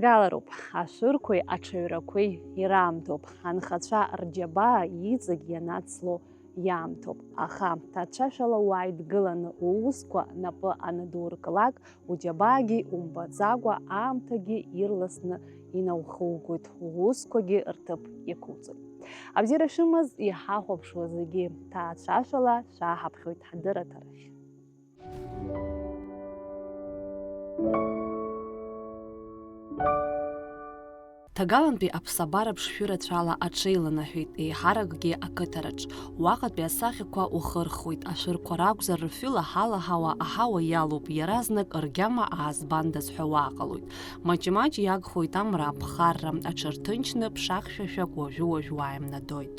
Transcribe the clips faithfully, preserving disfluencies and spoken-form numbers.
Галароуп, ашәырқәеи аҽаҩрақәеи ираамҭоуп, анхацәа рџьабаа иҵегь ианацло иаамҭоуп, аха ҭаацәашәала уааидгыланы уусқәа напы анадуркылак, уџьабаагьы умбаӡакәа аамҭагьы ирласны инаухугоит, уусқәагьы рҭыԥ иқәуҵоит. Абзиара шәымаз иҳахәаԥшуа зегьы, ҭаацәашәала шәаҳаԥхьоит ҳдырраҭарахь. Ҭагалантәи аԥсабара ԥшшәы рацәала аҽеиланаҳәеит, еиҳаракгьы ақыҭараҿ. Уаҟатәи асахьақәа ухырхуеит, ашәырқәа ракәзар, рфҩы лаҳа-лаҳауа аҳауа иалоуп, иаразнак ргьама аазбандаз ҳәа уааҟалоит. Маҷ-маҷ иагхоит амра аԥхарра, аҽырҭынчны ԥшахьшәашәак уажәы-уажә уааимнадоит.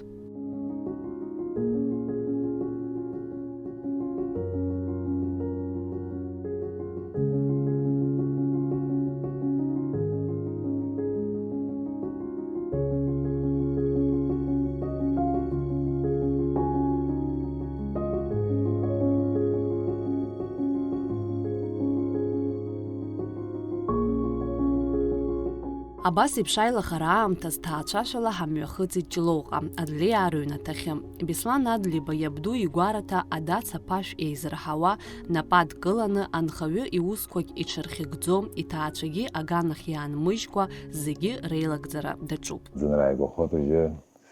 Абас еиԥш аилахара аамҭаз ҭаацәашәала ҳамҩахыҵит Ҷлоуҟа, Адлеиаа рыҩнаҭахьы. Беслан Адлеиба иабду игәараҭа адац аԥашә еизырҳауа, нап адкыланы, анхаҩы иусқәагь иҽырхьыгӡо, иҭаацәагьы аганахь иаанмыжькәа, зегьы реилагӡара даҿуп. Ӡынра ааигәахоит уажәы,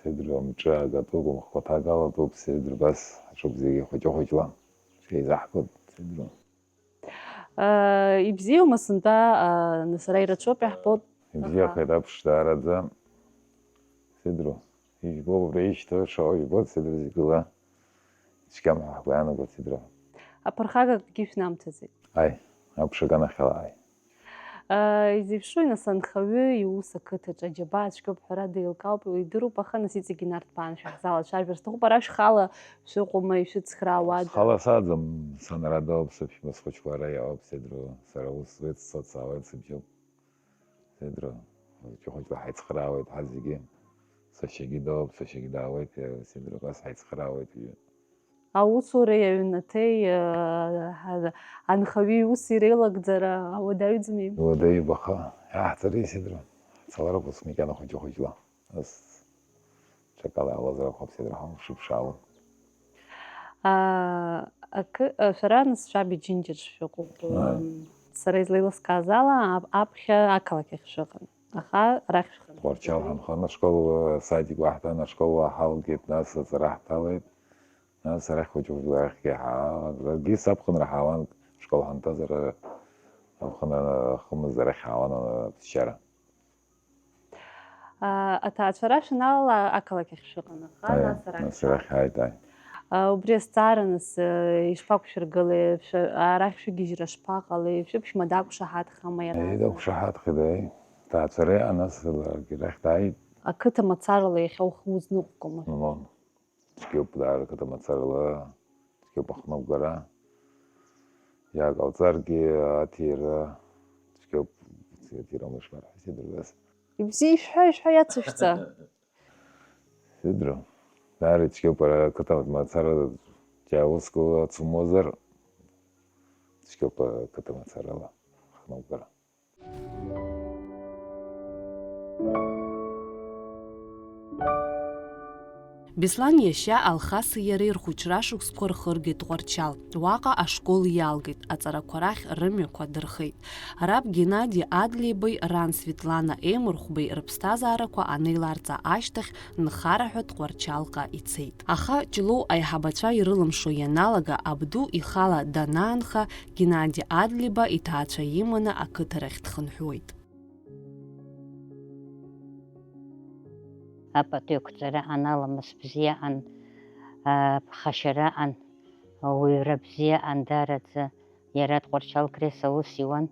сеидру амҿы агатәуп, амхқәа ҭагалатәуп, сеидру убас ҳаҿуп зегьы хәыҷы-хәыҷла. Шәеизаҳгоит, сеидру. Ибзиоума сынтәа, нас ара ирацәоуп иаҳбоит. Ибзиахеит, аԥш даараӡа. Сеидру, ижәбо убра ишьҭоу шаҟа ижәбоит, сеидру, зегьы ла ицәгьам ҳәа ҳгәы иаанагоит, сеидру. Аԥырхагакгьы шәнамҭаӡеит. Аи, аԥш аганахьала, аи. Изеиԥшуи, нас, анхаҩы иус ақыҭаҿы аџьабаа цәгьоуп ҳәарада еилкаауп, идыруп, аха, нас, иҵегьы Нарҭбаан шәаҳзаалацәажәар сҭахуп, ара шәхала шәыҟоума, ишәыцхраауада? Схала саӡам, санрадоуп, сыԥшәма схәыҷқәа ара иаауп, сеидру, сара ус зуеит, сцоит, саауеит, сыбжьоуп. Сеидру, хәыҷы-хәыҷла ҳаицхраауеит ҳа зегьы. Сашьагьы дауп, сашьагьы даауеит, сеидру, абас ҳаицхраауеит уажәы. Аусуреи аҩнаҭеи, э, ҳа-, анхаҩы иуси реилагӡара ауадаҩӡами? Иуадаҩуп, аха иаҳҵари, сеидру? Ҳцалароуп ус макьана хәыҷы-хәыҷла. Ас ҽакала иҟалазар акәхап, сеидру, ҳа ушыԥшаауа. Аа, акы, а, шәара, нас, шәаб иџьынџьаҿ шәыҟоуп. Ааи. М, сара излеилыскааз ала, ап-, аԥхьа ақалақь ахь шәыҟан. Аха арахь шәхынҳәит. Тҟәарчал ҳанхон, ашкол, э, садик уаҳҭан, ашкол уаҳалгеит, нас аҵара ҳҭалеит. Нас арахь хәыҷы-хәыҷла арахьгьы ҳаа-, аргьы саԥхынра ҳаауан, ашкол ҳанҭаз ара аԥхынра хымыз арахь ҳаауан, ана аԥсшьара. А, аҭаацәара шәаналала ақалақь ахь шәыҟан, аха, аиа, нас арахь, нас арахь ҳааит, ааи. А, убри азҵаара, нас, э, ишԥақәшәыргылеи, шәа-, арахь шәыгьежьра шԥаҟалеи, шәыԥшәма дақәшаҳаҭхама иаразнак? Ии, дақәшаҳаҭхеит, ааи. Ҭаацәара иҟан, нас ларгьы арахь дааит. Ақыҭа мацарала иахьа ухы узныҟәгома? Мамоу. Цәгьоуп даара ақыҭа мацарала, цәгьоуп ахныҟәгара. Иааҟауҵаргьы аҭира, цәгьоуп, аҭира мышмар ҳәа сидыргаз. Ибзиа ишәҳәа, ишәҳәа иацышәҵа. Сидру, даара ицәгьоуп ара ақыҭа мацара џьа уск ацумозар, цәгьоуп ақыҭа мацарала ахныҟәгара. Беслан иашьа Алхаси иареи рхәыҷра шықәсқәа рхыргеит Тҟәарчал. Уаҟа ашкол иалгеит, аҵарақәа рахь рымҩақәа дырхеит. Раб Геннади Адлеибеи ран Светлана Еимырхәбеи рыԥсҭазаарақәа анеиларҵа ашьҭахь, нхара ҳәа Тҟәарчалҟа ицеит. Аха Ҷлоу аиҳабацәа ирылымшо ианалага, абду ихала данаанха, Геннади Адлеиба иҭаацәа иманы ақыҭарахь дхынҳәуеит. Апату еиқәҵара аан аламыс бзиа аан, а, ԥхашьара аан, уаҩра бзиа аан даараӡа. Иара Тҟәарчал Крес аус иуан,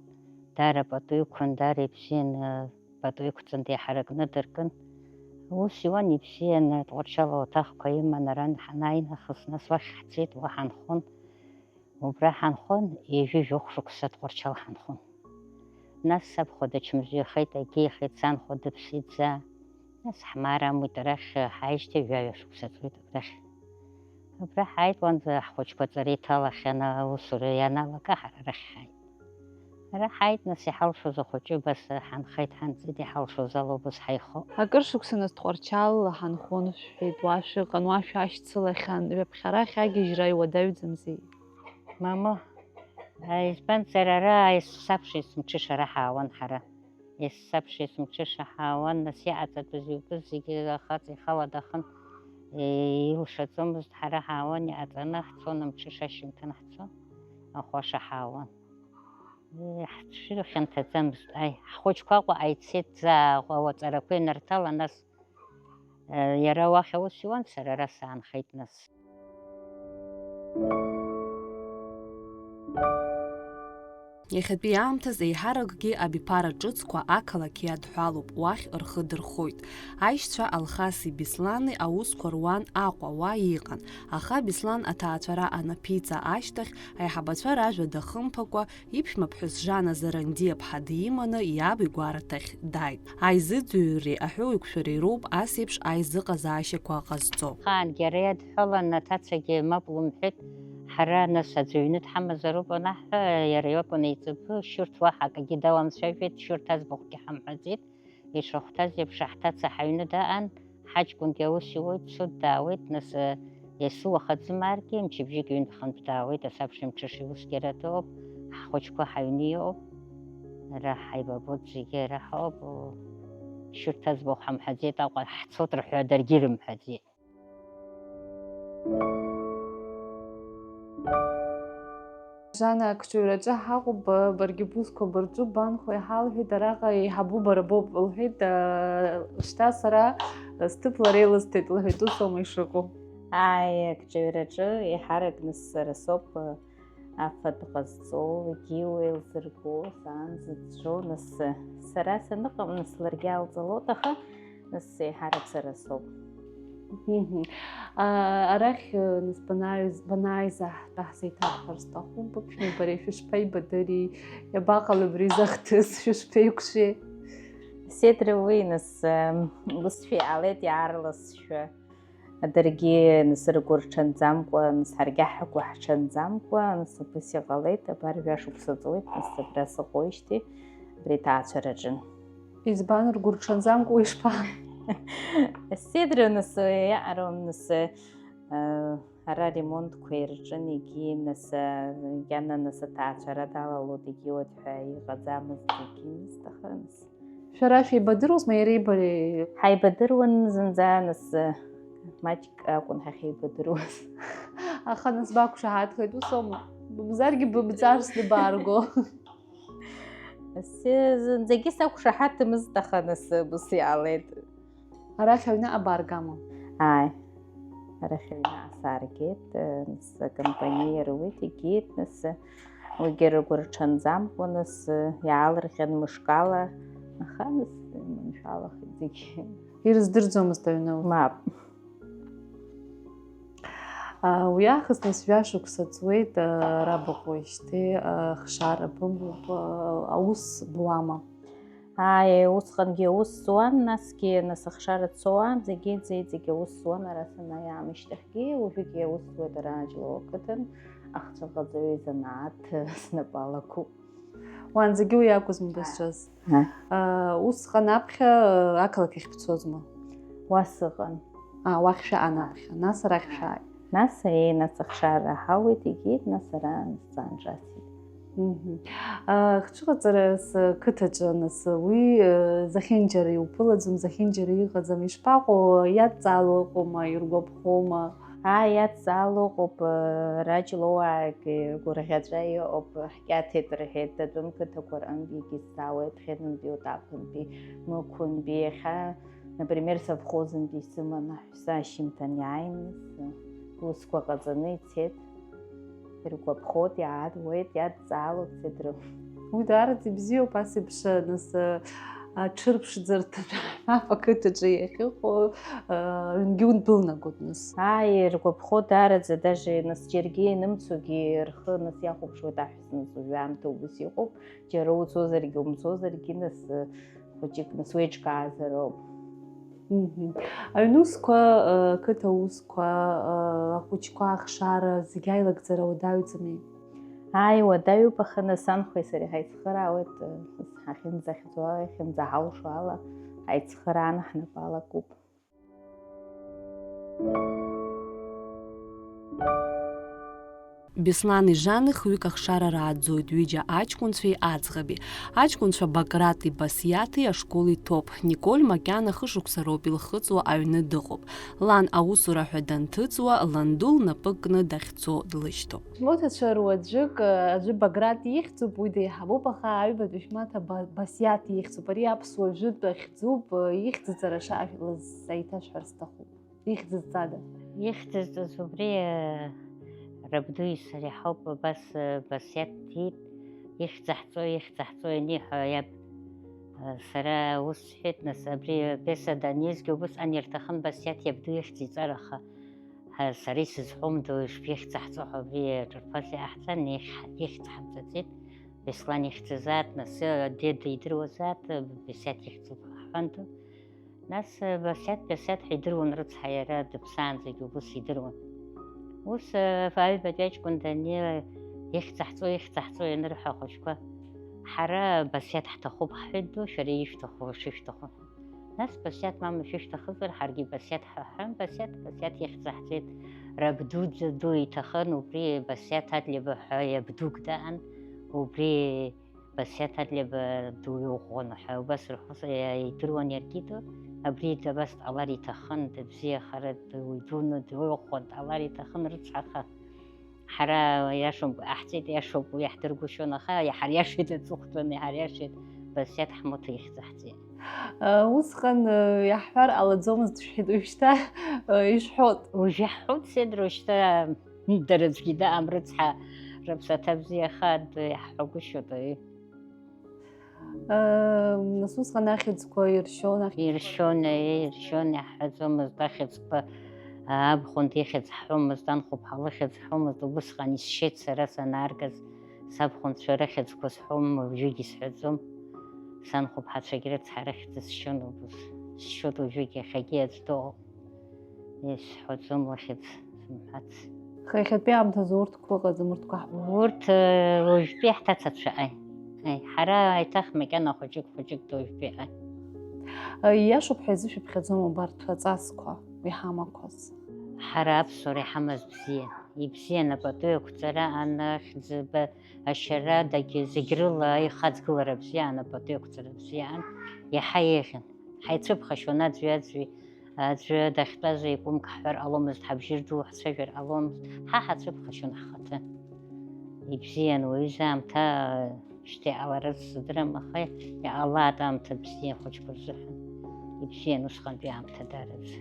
даара пату иқәын, даара ибзиан, а, пату иқәҵан деиҳаракны дыркын. Аус иуан ибзиан, а, Тҟәарчал ауаҭахқәа иман, арантә ҳанааи нахыс, нас уахь ҳцеит, уа ҳанхон. Убра ҳанхон, ҩажәи жәохә шықәса Тҟәарчал ҳанхон. Нас саб хәа дычмазаҩхеит, агьеихеит, сан хәа дыԥсит заа. Нас ҳмаар амуит арахь ҳааижьҭеи жәаҩа шықәса ҵуеит абрахь. Абра ҳааит, уанӡа ҳхәыҷқәа аҵара иҭалахьан, аусура ианалага ҳара арахь ҳааит. Ара ҳаит, нас, иҳалшоз ахәыҷы, убас ҳанхеит, ҳанҵит, иҳалшоз ала убас ҳаихо. Акыр шықәса нас Тҟәарчалла ҳанхон шәҳәеит, уа шәыҟан, уа шәашьцылахьан, ҩаԥхьа арахь агьежьра иуадаҩӡамзи? Мамоу, избанзар, ара есабша есымҽыша ара ҳаауан ҳара. Есабша есымҽыша ҳаауан, нас иҟаҵатәыз иутәыз зегьы ахаҵа ихала дахын, илшаӡомызт, ҳара ҳаауан, иҟаҵаны ҳцон, амҽыша ашьжьымҭан ҳцон, ахәаша ҳаауан. Ҳшыҩ хьанҭаӡамызт, аи, ҳхәыҷқәа Аҟәа ицеит, заа Аҟәа аҵарақәа инарҭалан, нас, э, иара уахь аус иуан, сара ара саанхеит, нас. Иахьатәи аамҭаз еиҳаракгьы абиԥара ҿыцқәа ақалақь иадҳәалоуп, уахь рхы дырхоит. Аишьцәа Алхаси Беслани аусқәа руан Аҟәа уа иҟан, аха Беслан аҭаацәара анаԥиҵа ашьҭахь, аиҳабацәа ражәа дахымԥакәа, иԥшәма ԥҳәыс Жана Зарандиаԥҳа диманы иаб игәараҭахь дааит. Аизыӡырҩреи аҳәоуеиқәшәареи роуп ас еиԥш аизыҟазаашьақәа ҟазҵо. Ахаангьы ара иадҳәалан, аҭацагьы мап лымҳәеит, ҳара нас аӡәы аҩны дҳамазароуп анаҳҳәа, иара иакәын еиҵбы, шьурҭ уаҳа акгьы даламцәажәеит, шьурҭ аӡбахәгьы ҳамҳәаӡеит, ишахәҭаз еиԥш аҳҭаца ҳаҩны даан, ҳаҷкәынгьы аус иуеит, дцоит, даауеит, нас, э, иацы уахаӡымааргьы, мчыбжьык ҩынтә-хынтә даауеит, асабша мҽыша усгьы ара дыҟоуп, ҳхәыҷқәа ҳаҩны иҟоуп, ара ҳаибабоит, зегьы ара ҳауп, шьурҭ аӡбахә ҳамҳәаӡеит, Аҟәа ҳцоит рҳәоит, даргьы ирымҳәаӡеит. Жана, акҿыҩраҿы ҳаҟоуп, баргьы бусқәа бырҿуп, банхо иҳалҳәеит, араҟа еиҳабу бара боуп, лҳәеит, шьҭа сара сҭыԥ лара илысҭеит, лҳәеит, ус аума ишыҟоу? Ааи, акҿыҩраҿы еиҳаракны сара соуп афатә ҟазҵо, егьиу еилзырго, саанӡа дцәо, нас сара саныҟам, нас ларгьы алҵалоит, аха нас еиҳарак сара соуп. Мгм. А, арахь, э, нас банааиз, банааиз аҳ-, ҳәа ҳзеиҭарҳәар сҭахуп, быԥшәма бареи шәышԥаибадыри, иабаҟалеи абри изы ахҭыс, шәышԥеиқәшәеи? Седра уи, нас, м, усшәа иҟалеит иаарласшәа. Даргьы, нас, ргәы рҽанӡамкәа, нас, ҳаргьы ҳгәы ҳҽанӡамкәа, нас, убас иҟалеит, абар, жәа шықәса ҵуеит, нас, абра сыҟоижьҭеи, абри аҭаацәараҿы. Избан ргәы рҽанӡамкәа ишԥа? Седра, нас, иаҟаром, нас, э, ара ремонтқәа ирҿын, егьи, нас, э, Гьана, нас, аҭаацәара далалоит, егьи уаҩ ҳәа иҟаӡамызт, егьимызт, аха, нас. Шәара шәеибадыруазма иареи бареи? Ҳаибадыруан зынӡа, нас, э, маҷк акәын ҳахьеибадыруаз. Аха, нас, бақәшаҳаҭхеит, ус аума? Бымзаргьы бымҵарсны баарго. Зынӡагьы сақәшаҳаҭымызт, аха нас ус иаалеит. Арахь аҩныҟа бааргама? Ааи, арахь аҩныҟа сааргеит, нас акомпаниа ируит, егьит, нас уигьы ргәы рҽанӡамкәа, нас иаалырҟьан мышкала, аха нас иманшәалахеит зегьы. Ирыздырӡомызт аҩны аус? Мап. Уи аахыс нас жәа шықәса ҵуеит, ара быҟоижьҭеи, хшара бымоуп, аус буама? Ааи, усҟангьы аус зуан, насгьы, нас ахшара дцоуаанӡагьы иҵегь-иҵегь аус зуан, ара санааи аамышьҭахьгьы, уажәыгьы аус зуеит ара Аџьлоу ақыҭан, ахцәыҟаҵаҩы изанааҭ снапы алакуп. Уаанӡагьы уи акәызма бызҿыз? Ааи. Усҟан аԥхьа ақалақь ахь бцозма? Уа сыҟан. Аа, уахь шәаан аԥхьа, нас арахь шәааит. Нас, еи, нас ахшара ҳауеит, егьит, нас ара зҵаанҿасит. Мгм. Ахцәыҟаҵара сқыҭаҿы, нас, уи, э, зехьынџьара иуԥылаӡом, зехьынџьара иҟаӡам, ишԥаҟоу, иадҵаало ыҟоума, иргәаԥхоума? Ааи, иадҵаало ыҟоуп, э, Раџьлоуаагьы гәырӷьаҵәа иҟоуп, ҳкьаҭеит рҳәеит, атәым қыҭақәа рҟынтәигьы сҵаауеит, Ҭхьынынтәи, Отаԥынтәи, Мықәынтәи, иахьа Например, совхозынтәи исыман аҳәса ашьымҭан иааины, усқәа ҟаҵаны ицеит. Иргәаԥхоит, иаадуеит, иадҵаалоит, ицеит рыф. Уи даараӡа ибзиоуп, ас еиԥш, нас, аҽырԥшӡарҭа мап ақыҭаҿы иахьыҟоу, аҩнгьы удәылнагоит, нас. Ааи, иргәаԥхо даараӡа, даже, нас, џьаргьы ианымцогьы рхы, нас, иахәаԥшуеит аҳәса, нас, уажәы аамҭа убас иҟоуп, џьара уцозаргьы, умцозаргьы, нас, хәыҷык, нас, уеиҿкаазароуп. Мгм. Аҩнусқәа, э, ақыҭа усқәа, э, ахәыҷқәа ахшара зегь аилагӡара уадаҩӡами? Ааи, уадаҩуп, аха нас анхәеи сареи ҳаицхыраауеит, ҳахьынӡахьӡо, иахьынӡаҳалшо ала, ҳаицхырааны ҳнапы алакуп. Беслани Жани хҩык ахшара рааӡоит, ҩыџьа аҷкәынцәеи аӡӷаби. Аҷкәынцәа Баграти Басиаҭи ашкол иҭоуп. Николь макьана хышықәса роуп илхыҵуа аҩны дыҟоуп. Лан аусура ҳәа данҭыҵуа, ланду лнапы кны дахьцо длышьҭоуп. Смоҭацәа руаӡәык, аӡәы Баграт ихьӡуп, уи деиҳабуп, аха аҩбатәи шәмаҭа Ба-, Басиаҭ ихьӡуп. Ари аԥсуа жәытә ахьӡуп, ихьӡыҵара шаажәлаз саиҭашәҳәар сҭахуп. Ихьӡызҵада? Ихьӡызҵаз убри, рабдуи сареи ҳауп, абас, Басиаҭ диит, ихьӡ ҳҵо, ихьӡ ҳҵо ианиҳәа иаб, сара ус сҳәеит, нас абри Беслан данизгьы убысҟан ирҭахын Басиаҭ иабду ихьӡ иҵар, аха, ҳа, сара исызҳәом, ду, ишԥихьӡаҳҵо ҳәа, абри ҿырԥаш иаҳҵан, ихьӡ ҳамҵаӡеит, Беслан ихьӡызаат, нас, деда идыруазаат, Басиаҭ ихьӡуп ҳҳәан, ду. Нас, Басиаҭ, Басиаҭ ҳәа идыруан рыцҳа, иара дыԥсаанӡагьы убыс идыруан. Ус, аҩбатәи аҷкәын даннеи, ихьӡаҳҵо, ихьӡаҳҵо ианырҳәа ахәыҷқәа, ҳара Басиаҭ ҳҭахуп ҳҳәеит, ду, шәара ишәҭаху, шышәҭаху. Нас Басиаҭ, мама, шәышәҭахызар, ҳаргьы Басиаҭ ҳҳәан, Басиаҭ, Басиаҭ ихьӡаҳҵеит. Рабду ду иҭахын, убри Басиаҭ Адлеиба ҳәа иабдук даан, убри Басиаҭ Адлеиба ду иӷәӷәаны ҳәа убас рҳәоз, идыруан иаргьы ду, абри абас дҟалар иҭахын, дыбзиахар, уи дуны, уи ӷәӷәаны дҟалар иҭахын, рыцҳа, аха ҳара иашоумкәа иҟаҳҵеит, иашоуп, уи иаҳдыргәышьон, аха иаҳариашеит аҵыхәтәаны, иҳариашеит, Басиаҭ ҳмоҭа ихьӡаҳҵеит. Усҟан иаҳҳәар ҟалаӡомызт, шәҳәеит, уажәшьҭа ишәҳәоит. Уажә иаҳҳәоит, седра, уажәшьҭа дара аӡәгьы даам, рыцҳа, рыԥсаҭа бзиахааит, иаҳҳәагәышьоит, аҩы. Нас усҟан ахьӡқәа иршьон, ахьӡқәа. Иршьон, аиеи, иршьон, иаҳҳәаӡомызт ахьӡқәа, абхәынтә ихьӡ ҳҳәомызт, анхәыԥҳа лыхьӡ ҳҳәомызт, убысҟан исшьеит сара санааргаз, сабхәынцәа рыхьӡқәа сҳәом, уажәыгь исҳәаӡом, санхәыԥҳацәагь рыцҳа рыхьӡ сшьон убыс, сшьоит уажәыгь, иахьагьы аӡә дыҟоуп. Исҳәаӡом лыхьӡ сымҳәац. Аха иахьатәи аамҭазы урҭқәа ыҟаӡам, урҭқәа ҳбоит. Урҭ, э, уажәтәи ҳҭацацәа, аи. Аи, ҳара аиҭах макьана хәыҷык-хәыҷык ду уажәтәи, аи. Э, ииашоуп ҳәа изышәыԥхьаӡом убарҭ аҵасқәа иҳамақәаз. Ҳара аԥсуара иҳамаз бзиан. Ибзиан апату еиқәҵара, анахьӡ-, ба-, ашьара, дагьы-, зегь рыла ихаҵгылара бзиан, апату еиқәҵара бзиан. Иаҳа еиӷьын. Ҳаицәыԥхашьон аӡәи-аӡәи. Аӡәы дахьтәаз еиқәымк ҳҳәар ҟаломызт, ҳабжьы рду ҳцәажәар ҟаломызт, ҳа ҳацәыԥхашьон ҳхаҭа. Ибзиан уаҩыза аамҭа, шьҭа иҟаларыз сыздырам, аха иҟалааит аамҭа бзиа ахәыҷқәа рзыҳәан. Ибзиан усҟантәи аамҭа даараӡа.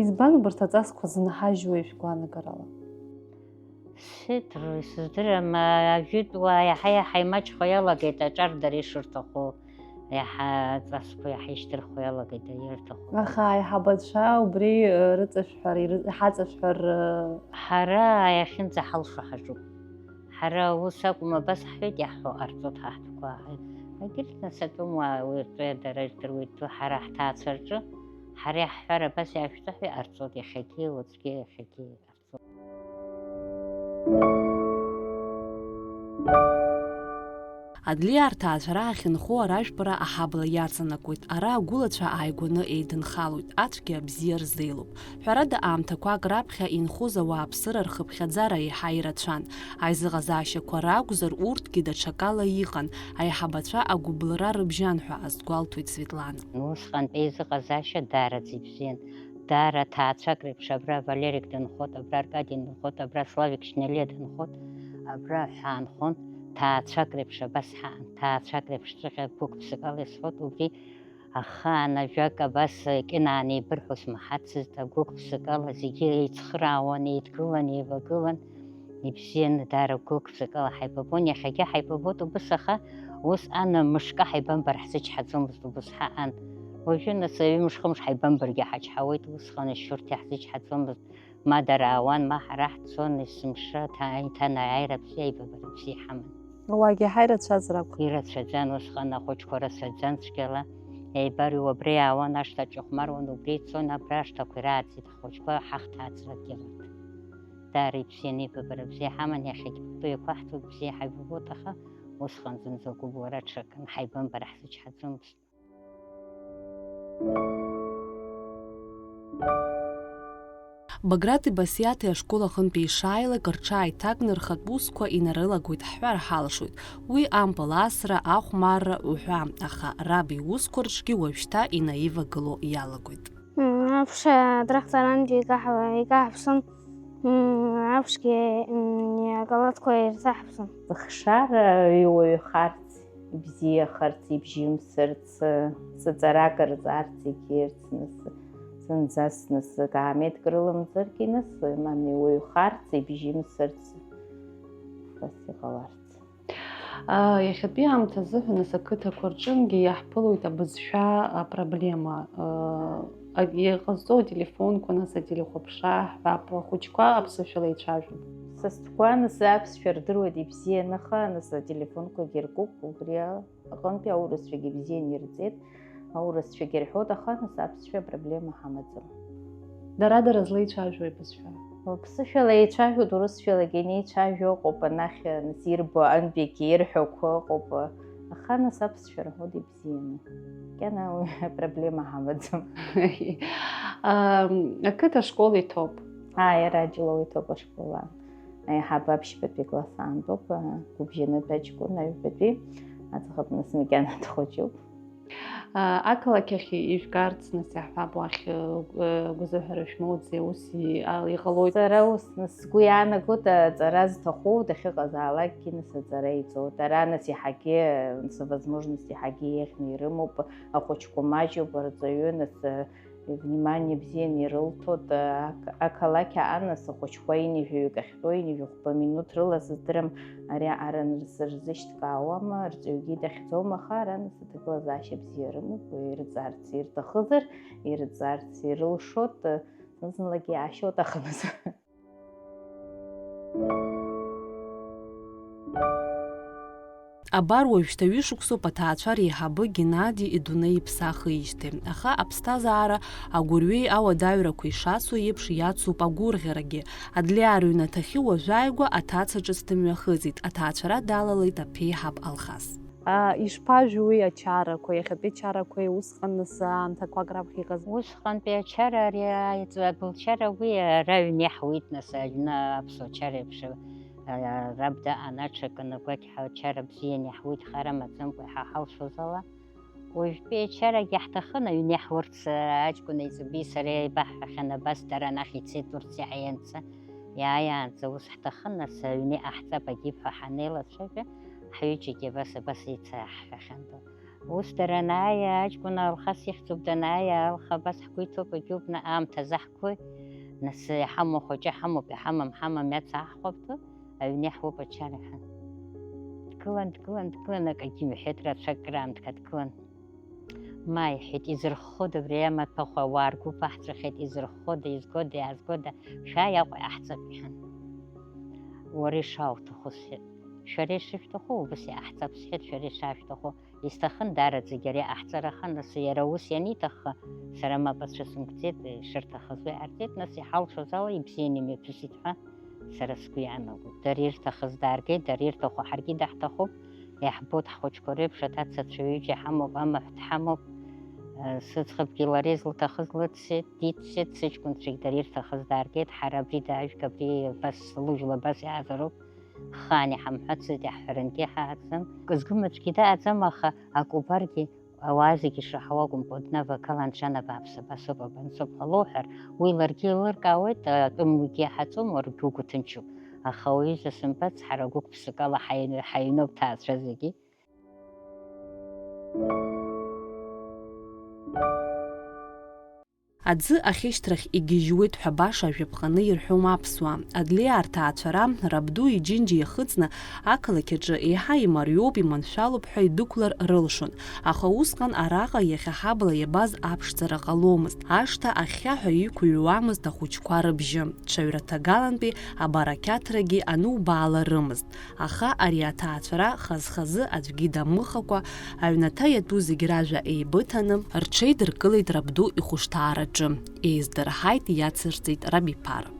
Избан убарҭ аҵасқәа зынҳажьуа ижәгәаанагарала? Сеидроу, исыздырам, ажәытә уаа иаҳа-иаҳа имаҷхо иалагеит аҿар дара ишырҭаху, иаҳа аҵасқәа иаҳа ишьҭырхуа иалагеит ирҭаху. Аха аиҳабацәа убри, э, рыҵашәҳәар, иры-, иҳаҵашәҳәар, э, ҳара иахьынӡаҳалшо ҳаҿуп. Ҳара ус акәым, абас ҳҳәеит, иаҳҳәо ҟарҵоит ҳа ҳтәқәа. Егьырҭ нас атәым уаа уи ртәы дара ирдыруеит, ду ҳара ҳҭаацәа рҿы, ҳара иаҳҳәар абас иашәҵа ҳәа иҟарҵоит иахьагьы, уаҵәгьы, иахьагьы. Адлиа рҭаацәара ахьынхо аражәпара аҳабла иаҵанакуеит, ара агәылацәа ааигәаны еидынхалоит, ацәгьа абзиа рзеилоуп. Ҳәарада, аамҭақәак раԥхьа инхоз ауааԥсыра рхыԥхьаӡара еиҳа ирацәан. Аизыҟазаашьақәа ракәзар, урҭгьы даҽакала иҟан, аиҳабацәа агәыбылра рыбжьан ҳәа азгәалҭоит Светлана. Усҟантәи аизыҟазаашьа даараӡа ибзиан. Даара ҭаацәак реиԥш абра Валерик дынхот, абра Аркади дынхот, абра Славик Шьнелиа дынхот, абра ҳәа аанхон, ҭаацәак реиԥш абас ҳаан, ҭаацәак реиԥш ҵәҟьа гәык-ԥсыкала исҳәот, убри ахаан ажәак абас кьынаан еибырҳәо смаҳацызт, агәык-ԥсыкала зегьы еицхыраауан, еидгылан, еивагылан, ибзиан, даара гәык-ԥсыкала ҳаибабон, иахьагьы ҳаибабот убыс, аха ус ан мышкы ҳаибамбар ҳзычҳаӡомызт убыс ҳаан. Уажәы нас ҩымш-хымш ҳаибамбаргьы ҳачҳауеит, усҟан ашьурҭ иаҳзычҳаӡомызт, ма дара аауан, ма ҳара ҳцон, есымша ҭа-, иҭанааира бзиа, аибабара бзиа иҳаман. Руаагьы иаҳа ирацәазар акәхап. Ирацәаӡан, усҟан ахәыҷқәа рацәаӡан цәгьала, еибарыҩуа абра иаауан, ашҭа аҿы ихәмаруан, убра ицон, абра ашҭақәа ирааӡеит ҳхәыҷқәа, ҳахҭааҵракгьы ларҭ. даара ибзианы аибабара бзиа ҳаман, иахьагь пату иақәаҳҵоит, бзиа ҳаибабоит, аха усҟан зынӡа агәыблра аҽакын, ҳаибамбар ҳзычҳаӡомызт. Баграти Басиаҭи ашкол аҟынтәи ишааилак рҽааиҭакны рхатә усқәа инарылагоит ҳҳәар ҳалшоит. Уи ампыл асра, ахәмарра уҳәа, аха раб иусқәа рҿгьы уажәшьҭа инаивагыло иалагоит. Мм, аԥша атракторантәи икаҳ-, икаҳԥсон, мм, аԥшгьы, мм, акалаҭқәа ирҭаҳԥсон. Зыхшара иуаҩхарц, ибзиахарц, ибжьымсырц, сыҵарак рҵарц, егьырц, нас, зынӡас, нас, каамеҭк рылымҵыргьы, нас, иман иуаҩхарц, ибжьымсырц, убас иҟаларц. Иахьатәи аамҭазыҳәа, нас, ақыҭақәа рҿынгьы иаҳԥылоит абызшәа апроблема. Иҟазҵо ателефонқәа, нас, ателехәаԥшра ҳҳәап, ахәыҷқәа аԥсышәала еицәажәоит. Са стәқәа, нас, аԥсшәа рдыруеит ибзианы, аха, нас, ателефонқәагьы ркуп, убри аҟынтәи аурысцәагьы ибзианы ирҵеит, аурысцәагьы рҳәоит, аха, нас, аԥсшәа апроблема ҳамаӡам. Дара-дара злеицәажәо абызшәа. Аԥсышәала еицәажәоит, урысшәалагьы инеицәажәо ыҟоуп, анахь, нас, ирбо аҩнтәигьы ирҳәақәо ыҟоуп, аха, нас, аԥсшәа рҳәоит ибзианы. Макьана уи апроблема ҳамаӡам. Ам, ақыҭа ашкол иҭоуп. Ааи, иара Аџьлоу иҭоуп ашкол аан. Аиҳабы аԥшьбатәи класс аантәоуп, а, гәыбжьанытә аҷкәын аҩбатәи, аӡӷаб, нас, макьана дхәыҷуп. А, ақалақь ахь ижәгарц, нас, иаҳҳәап, уахь, э, гәазыҳәара шәмоуӡеи, ус и-, а, иҟалоит? Сара ус, нас, сгәы иаанагоит, аҵара зҭаху дахьыҟазаалакгьы, нас, аҵара иҵоит. Ара, нас, иаҳагьы, нас, авозможность иаҳагьы еиӷьны ирымоуп, ахәыҷқәа маҷуп, арҵаҩы, нас, э, внимание бзианы ирылҭоит, э, ақ-, ақалақь аан, нас, ахәыҷқәа ҩынҩажәаҩык ахьтәоу, ҩынҩажәи хәба минуҭ рыла сыздырам, ари аҟара рзышьҭкаауама, арҵаҩгьы дахьӡом, аха ара, нас, аҭагылазаашьа бзиа рымоуп, уи ирҵарц ирҭахызар, ирҵарц ирылшоит, зны-зынлагьы иаашьоит, аха, нас. Абар уажәшьҭа ҩышықәсоуп аҭаацәа реиҳабы Геннади идунеи иԥсахижьҭеи, аха аԥсҭазаара агәырҩеи ауадаҩрақәа ишацу еиԥш иацуп агәырӷьарагьы. Адлеиаа рыҩнаҭахьы уажәааигәа аҭаца ҿыц дымҩахыҵит, аҭаацәара далалеит аԥеиҳаб Алхас. А, ишԥажәи уи ачарақәа, иахьатәи ачарақәеи усҟан нас аамҭақәак раԥхьа иҟаз? Усҟантәи ачара ари аиҵбылчара уи ара аҩны иаҳуит, нас, аҩны аԥсуа чара еиԥш, а, раб даҟан аҽакын агәақь ҳа-, ачара бзианы иаҳуит, хара маӡамкәа иҳа-, ҳалшоз ала. Уажәтәи ачарагьы ҳҭахын аҩны иаҳурц, аҷкәын аиҵбеи сареи еибаҳҳәахьан, абас дара анахь ицеит урҭ иаҳа ианца. Иааиаанӡа ус ҳҭахын, нас аҩны иҟаҳҵап агьип ҳәа ҳанеилацәажәа, ҳҩыџьагьы абас, абас еицаҳҳәахьан. Ус дара анааи, аҷкәын Алхас ихьӡуп, данааи, Алха, абас ҳгәы иҭоуп, агьубны аамҭа заҳгои? Нас иҳамоу ахәыҷы ҳамоуп, иҳамам ҳамам, иацаҳхәап ду, аҩны иаҳуп ачара ҳәа. Дгылан, дгылан, дгылан, акагьы имҳәеит, рацәак раамҭа дгылан. Ма, иҳәеит, изырххода абри амаҭәахә, ауаа ргәы ԥаҳҵәахьеит, изырххода, изгода, иаазгода, шәааи Аҟәа иаҳҵап, иҳәан. Уара ишаауҭаху, сҳәеит. Шәара ишышәҭаху убас иаҳҵап, сҳәеит, шәара ишашәҭаху. Исҭахын даараӡагьы ари аҟаҳҵараха, нас иара ус ианиҭахха, сара мап ацәысымкӡеит, ишырҭахыз уи ҟарҵеит, нас иҳалшоз ала ибзианы имҩаԥысит ҳәа сара сгәы иаанагоит. Дара ирҭахыз дааргеит, дара ирҭаху ҳаргьы даҳҭахуп, иаҳбоит ҳхәыҷқәа реиԥш, аҭацацәа ҩыџьа ҳамоуп, амаҳә дҳамоуп, сыӡӷабгьы лара излҭахыз лыццеит, диццеит, сыҷкәынцәагь дара ирҭахыз дааргеит, ҳара абри даажәг, абри абас лыжәла абас иаазароуп. Ҳхаан иҳамҳәацызт, иаҳҳәарангьы ҳааӡам. Кызгәымаҵәгьы дааӡам, аха акы убаргьы, ауаа зегьы ишраҳауа акәымкәа, днавагылан, џьана бааԥс, абасоуп, абансоуп ҳәа лоуҳәар, уи ларгьы еилыркаауеит, атәым уигьы иаҳаӡом, уаргьы угәы ҭынчуп. Аха уаҩыза сымбац, ҳара гәык-ԥсыкала ҳаи-, ҳаҩноуп ҭаацәа зегьы. Аӡы ахьышьҭрахь игьежьуеит ҳәа баша ажәаԥҟаны ирҳәом аԥсуаа. Адлеиаа рҭаацәара, рабду иџьынџьа иахыҵны, ақалақь аҿы еиҳа имариоуп, иманшәалоуп ҳәа идәықәлар рылшон. Аха усҟан араҟа иахьа ҳабла иабаз аԥшӡара ҟаломызт. Ашҭа ахьхьаҳәа иқәыҩуамызт ахәыҷқәа рыбжьы. Ҽаҩраҭагалантәи абарақьаҭрагьы анубааларымызт. Аха ари аҭаацәара хаз-хазы аӡәгьы дамыхакәа, аҩнаҭа иатәу зегь ражәа еибыҭаны, рҽеидыркылеит рабду ихәышҭаараҿы, еиздырҳаит, иацырҵеит рабиԥара.